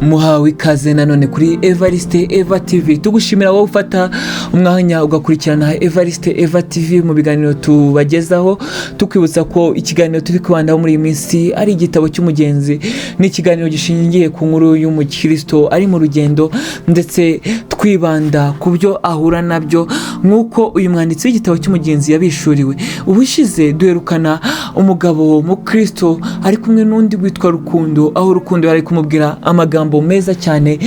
Muhawe ikaze nanone kuri Evariste Eva TV. Tugushimira wowe ufata umwanya ugakurikirana Evariste Eva TV mu biganiro tubagezaho. Tukwibutsa ko ikiganiro turi kubandaho muri iyi minsi ari Igitabo cy'Umugenzi. Ni ikiganiro gishingiye ku nkuru y'umukristo ari mu rugendo, ndetse twibanda ku byo ahura nabyo nk'uko uyu mwanditsi w'Igitabo cy'Umugenzi yabishuriwe. Ubushize duherukana umugabo mukristo ari kumwe n'undi witwa Rukundo, aho Rukundo yari kumubwira amagambo meza cyane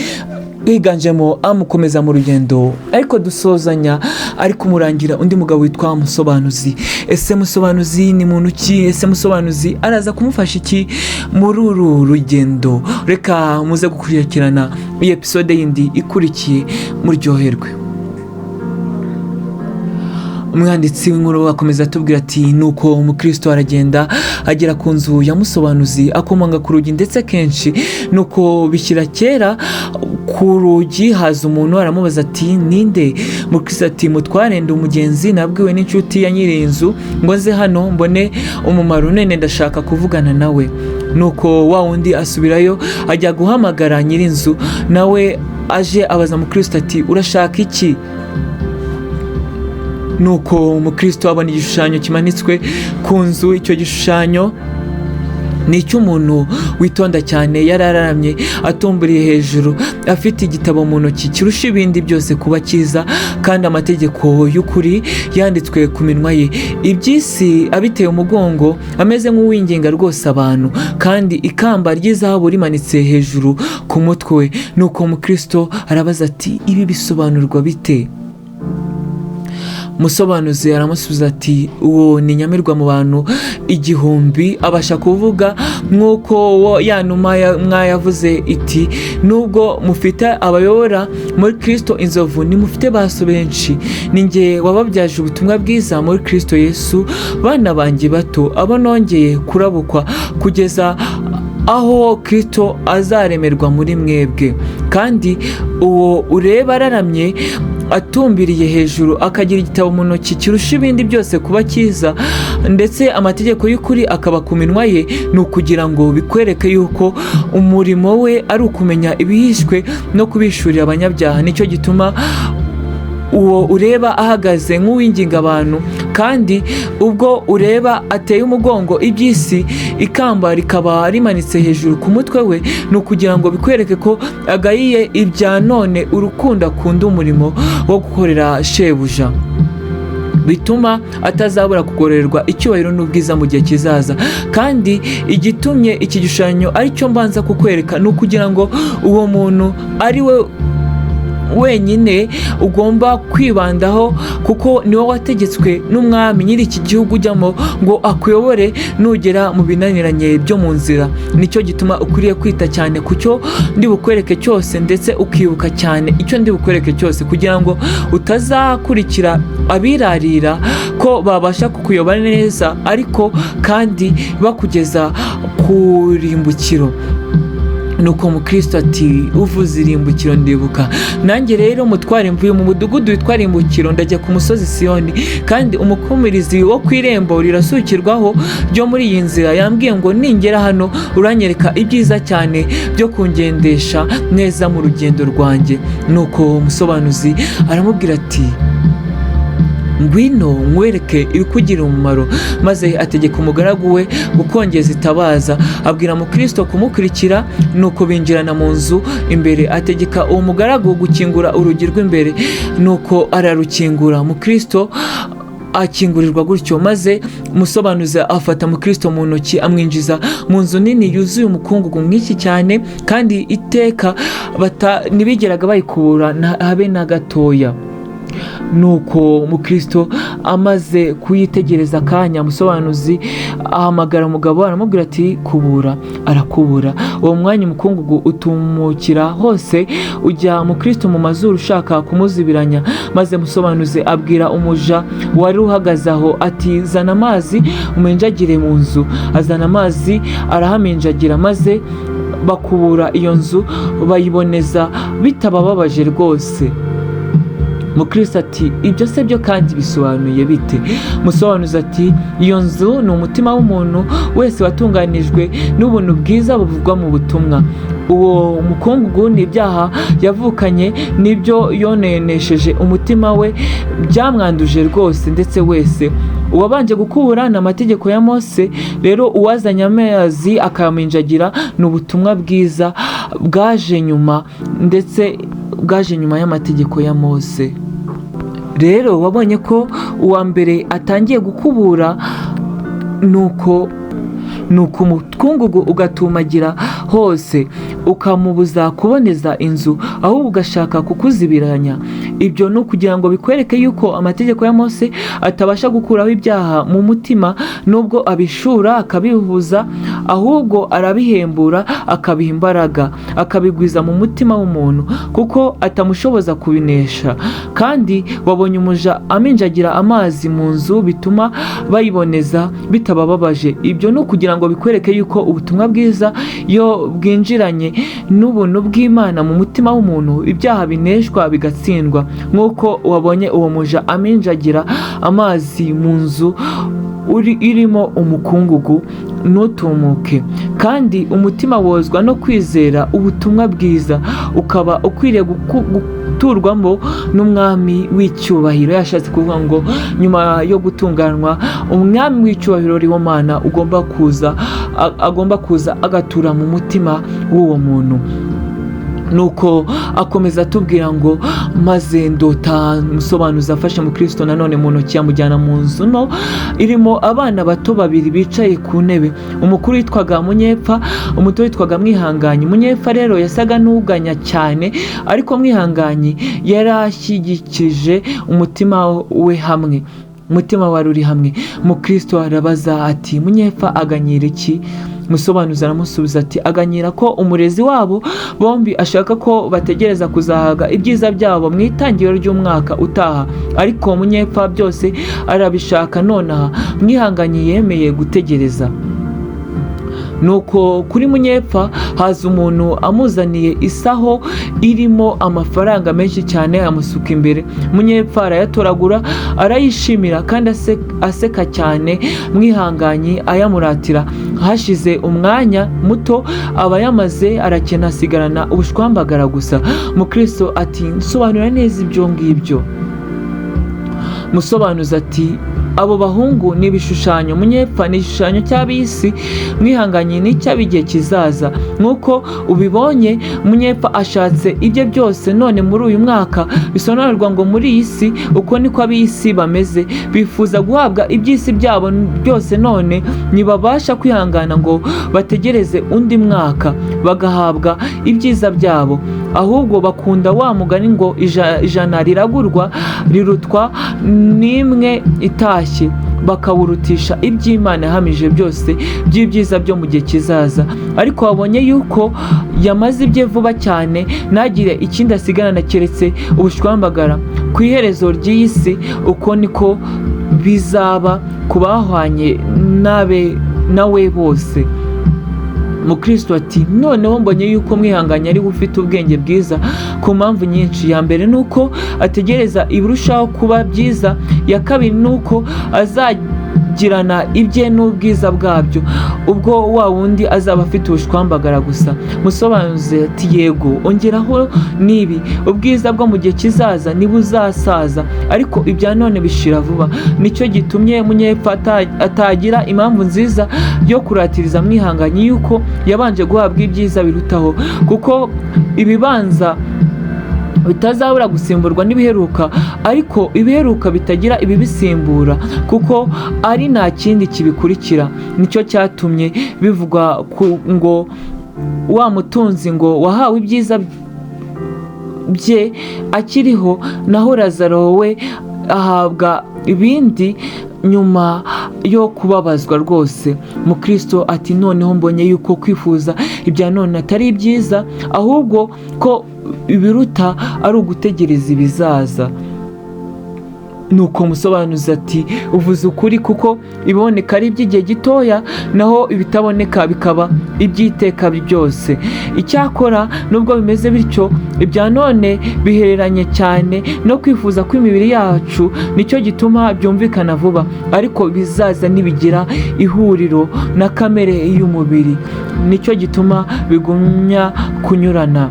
higanjemo amukomeza mu rugendo, ariko dusozanya ari kumurangira undi mugabo witwa Musobanuzi. Ese Musobanuzi ni muntu ki? Ese Musobanuzi araza kumufasha iki muri uru rugendo? Reka muze gukurikirana iyi episode yindi ikurikiye, muryoherwe. Umwanditsi w'inkuru akomeza atubwira ati: "Nuko umukristo aragenda, agera ku nzu ya Musobanuzi, akomanga ku rugi ndetse kenshi. Nuko bishyira kera ku rugi haza umuntu, aramubaza ati: 'Ninde?' Mukristo ati: 'Mutware, ndi umugenzi, nabwiwe n'inshuti ya nyiri inzu ngo nze hano mbone umumaro, none ndashaka kuvugana nawe.' Nuko wa wundi asubirayo, ajya guhamagara nyir'inzu. Nawe aje, abaza mukristo ati: 'Urashaka iki?' Nuko umukristo abona igishushanyo kimanitswe ku nzu. Icyo gishushanyo ni icy'umuntu witonda cyane, yari araramye atumburiye hejuru, afite igitabo mu ntoki kirusha ibindi byose kuba cyiza, kandi amategeko y'ukuri yanditswe ku minwa ye, iby'isi abiteye umugongo, ameze nk'uwinginga rwose abantu, kandi ikamba ry'izahabu rimanitse hejuru ku mutwe we. Nuko umukristo arabaza ati: 'Ibi bisobanurwa bite?' Musobanuzi aramusubiza ati: 'Uwo ni nyamirwa mu bantu 1000, abasha kuvuga nk'uko ya numa mwayavuze iti: 'Nubwo mufite abayobora muri Kristo inzovu, ntimufite ba so benshi.' Ni njye wababyaje ubutumwa bwiza muri Kristo Yesu, bana banjye bato, abo nongeye kurabukwa kugeza aho Kristo azaremerwa muri mwebwe. Kandi uwo ureba araramye atumbiriye hejuru, akagira igitabo mu ntoki kirusha ibindi byose kuba cyiza, ndetse amategeko y'ukuri akaba ku minwa ye, ni ukugira ngo bikwereke yuko umurimo we ari ukumenya ibihishwe no kubishurira abanyabyaha. Nicyo gituma uwo ureba ahagaze nk'uwinginga abantu, kandi ubwo ureba ateye umugongo iby'isi, ikamba rikaba rimanitse hejuru ku mutwe we, ni ukugira ngo bikwereke ko agayiye ibya none urukundo akunda umurimo wo gukorera shebuja, bituma atazabura kugororerwa icyubahiro n'ubwiza mu gihe kizaza. Kandi igitumye iki gishushanyo aricyo mbanza kukwereka ni ukugira ngo uwo muntu ari we wenyine ugomba kwibandaho, kuko niwe wategetswe n'umwami nyiri iki gihugu ujyamo ngo akuyobore nugera mu binaniranye byo mu nzira. Nicyo gituma ukwiriye kwita cyane ku cyo ndi bukwereke cyose, ndetse ukibuka cyane icyo ndi bukwereke cyose, kugira ngo utazakurikira abirarira ko babasha kukuyobora neza, ariko kandi bakugeza ku rimbukiro." Nuko mukristo ati: "Uvuze irimbukiro ndibuka. Nanjye rero mutware, mvuye mu mudugudu witwa Rimbukiro, ndajya ku musozi Siyoni. Kandi umukumirizi wo ku irembo rirasukirwaho ryo muri iyi nzira yambwiye ngo ningera hano uranyereka ibyiza cyane byo kungendesha neza mu rugendo rwanjye." Nuko umusobanuzi aramubwira ati: "Ngwino nkwereke ibikugirira umumaro." Maze ategeka umugaragu we gukongeza itabaza, abwira mukristo kumukurikira. Nuko binjirana mu nzu imbere, ategeka uwo mugaragu gukingura urugi rw'imbere. Nuko ararukingura, mukristo akingurirwa gutyo. Maze umusobanuzi afata mukristo mu ntoki, amwinjiza mu nzu nini yuzuye umukungugu mwinshi cyane, kandi iteka ntibigeraga bayikubura habe na gatoya. Nuko mukristo amaze kuyitegereza akanya, umusobanuzi ahamagara umugabo, aramubwira ati: "Kubura." Arakubura. Uwo mwanya umukungugu utumukira hose, ujya mukristo mu mazuru ushaka kumuzibiranya. Maze musobanuzi abwira umuja wari uhagaze aho ati: "Zana amazi uminjagire mu nzu." Azana amazi arahaminjagira, maze bakubura iyo nzu, bayiboneza bitabababaje rwose. Mukristo ati ibyo se byo kandi bisobanuye bite? Musobanuzi ati iyo nzu ni umutima w'umuntu wese watunganijwe n'ubuntu bwiza buvugwa mu butumwa. Uwo mukungugu ni ibyaha yavukanye, nibyo yonenesheje umutima we, byamwanduje rwose ndetse wese. Uwabanje gukubura ni amategeko ya Mose, rero uwazanye amazi akayaminjagira ni ubutumwa bwiza bwaje nyuma, ndetse bwaje nyuma y'amategeko ya Mose. Rero wabonye ko uwa mbere atangiye gukubura, nuko umukungugu ugatumagira hose ukamubuza kuboneza inzu, ahubwo ugashaka kukuzibiranya. Ibyo ni ukugira ngo bikwereke yuko amategeko ya Mose atabasha gukuraho ibyaha mu mutima, nubwo abishura akabibuza, ahubwo arabihembura akabiha imbaraga, akabigwiza mu mutima w'umuntu, kuko atamushoboza kubinesha. Kandi wabonye umuja aminjagira amazi mu nzu bituma bayiboneza bitabababaje. Ibyo ni ukugira ngo bikwereke yuko ubutumwa bwiza iyo bwinjiranye n'ubuntu bw'Imana mu mutima w'umuntu, ibyaha bineshwa bigatsindwa, nk'uko wabonye uwo muja aminjagira amazi mu nzu irimo umukungugu ntutumuke. Kandi umutima wozwa no kwizera ubutumwa bwiza, ukaba ukwiriye guturwamo n'umwami w'icyubahiro. Yashatse kuvuga ngo nyuma yo gutunganywa, umwami w'icyubahiro uri wo Mana ugomba kuza, agomba kuza agatura mu mutima w'uwo muntu. Nuko akomeza atubwira ngo maze ndota musobanuzi afashe Mukristo nanone mu ntoki, amujyana mu nzu nto irimo abana bato babiri bicaye ku ntebe. Umukuru witwaga Munyepfa, umuto witwaga Mwihanganyi. Munyepfa rero yasaga n'uganya cyane, ariko Mwihanganyi yari ashyigikije umutima we hamwe, umutima wari uri hamwe. Mukristo arabaza ati Munyepfa aganyira iki? Musobanuzi aramusubiza ati aganyira ko umurezi wabo bombi ashaka ko bategereza kuzahaga ibyiza byabo mu itangiriro ry'umwaka utaha, ariko Munyepfa byose arabishaka nonaha. Mwihanganyi yemeye gutegereza. Nuko kuri Munyepfa haza umuntu amuzaniye isaho irimo amafaranga menshi cyane, amusuka imbere. Munyepfa arayatoragura arayishimira kandi aseka cyane. Mwihanganyi ayamuratira. Hashize umwanya muto aba yamaze arakena, asigarana ubushwambagara gusa. Mukristo ati nsobanura neza ibyo ngibyo. Musobanuzi ati abo bahungu ni ibishushanyo. Munyepfa ni igishushanyo cy'ab'isi, Mwihanganye ni icy'ab'igihe kizaza. Nk'uko ubibonye, Munyepfa ashatse ibye byose none muri uyu mwaka, bisobanurwa ngo muri iyi si uko niko ab'isi bameze, bifuza guhabwa iby'isi byabo byose none, ntibabasha kwihangana ngo bategereze undi mwaka bagahabwa ibyiza byabo, ahubwo bakunda wa mugani ngo ijana riragurwa rirutwa n'imwe itashye, bakawurutisha iby'Imana yahamije byose by'ibyiza byo mu gihe kizaza. Ariko wabonye yuko yamaze ibye vuba cyane, ntagire ikindi asigarana keretse ubushwambagara. Ku iherezo ry'iyi si uko niko bizaba ku bahwanye nawe bose. Mukristo ati noneho mbonye yuko Mwihanganye ari we ufite ubwenge bwiza ku mpamvu nyinshi. Ya mbere ni uko ategereza ibirushaho kuba byiza, ya kabiri ni uko azagirana ibye n'ubwiza bwabyo, ubwo wa wundi azaba afite ubushwambagara gusa. Musobanuzi ati yego, ongeraho n'ibi, ubwiza bwo mu gihe kizaza ntibuzasaza, ariko ibya none bishira vuba. Nicyo gitumye Munyepfa atagira impamvu nziza yo kuratiriza Mwihanganye yuko yabanje guhabwa ibyiza birutaho, kuko ibibanza bitazabura gusimburwa n'ibiheruka, ariko ibiheruka bitagira ibibisimbura, kuko ari nta kindi kibikurikira. Nicyo cyatumye bivugwa ngo wa mutunzi ngo wahawe ibyiza bye akiriho, naho Lazaro we ahabwa ibindi nyuma yo kubabazwa rwose. Mukristo ati noneho mbonye yuko kwifuza ibya none atari byiza, ahubwo ko ibiruta ari ugutegereza ibizaza. Nuko musobanuzi ati: "Uvuze ukuri, kuko ibiboneka ari iby'igihe gitoya, naho ibitaboneka bikaba iby'iteka byose. Icyakora nubwo bimeze bityo, ibya none bihereranye cyane no kwifuza kw'imibiri yacu, nicyo gituma byumvikana vuba, ariko bizaza nibigira ihuriro na kamere y'umubiri, nicyo gituma bigumya kunyurana."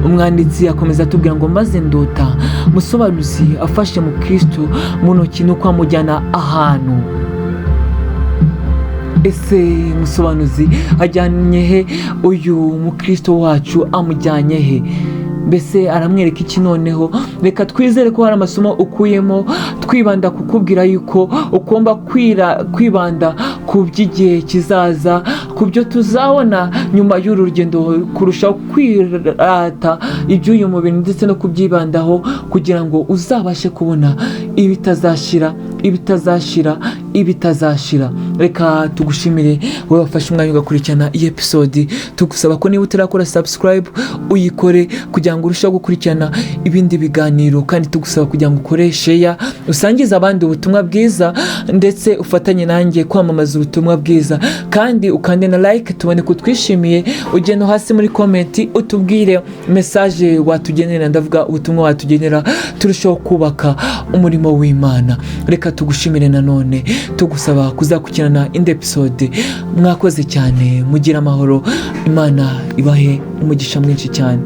Umwanditsi akomeza atubwira ngo: "Maze ndota musobanuzi afashe mu Kristo mu ntoki, nuko amujyana ahantu." Ese musobanuzi ajyanye he uyu mukristo wacu? Amujyanye he? Mbese aramwereka iki? Noneho reka twizere ko hari amasomo ukuyemo. Twibanda kukubwira yuko ugomba kwibanda ku by'igihe kizaza, ku byo tuzabona nyuma y'uru rugendo, kurushaho kwirata iby'uyu mubiri ndetse no kubyibandaho, kugira ngo uzabashe kubona ibitazashira, ibitazashira, ibitazashira. Reka tugushimire wowe wafashe umwanya ugakurikirana iyi episode. Tugusaba ko niba utarakora subscribe uyikore, kugira ngo urusheho gukurikirana ibindi biganiro. Kandi tugusaba kugira ngo ukore share, usangize abandi ubutumwa bwiza, ndetse ufatanye nanjye kwamamaza ubutumwa bwiza. Kandi ukande na like tubone ko utwishimiye. Ujye no hasi muri comment utubwire message watugenera, ndavuga ubutumwa watugenera, turusheho kubaka umurimo w'Imana. Reka tugushimire nanone, tugusaba kuzakurikirana indi episode. Mwakoze cyane, mugire amahoro, Imana ibahe umugisha mwinshi cyane.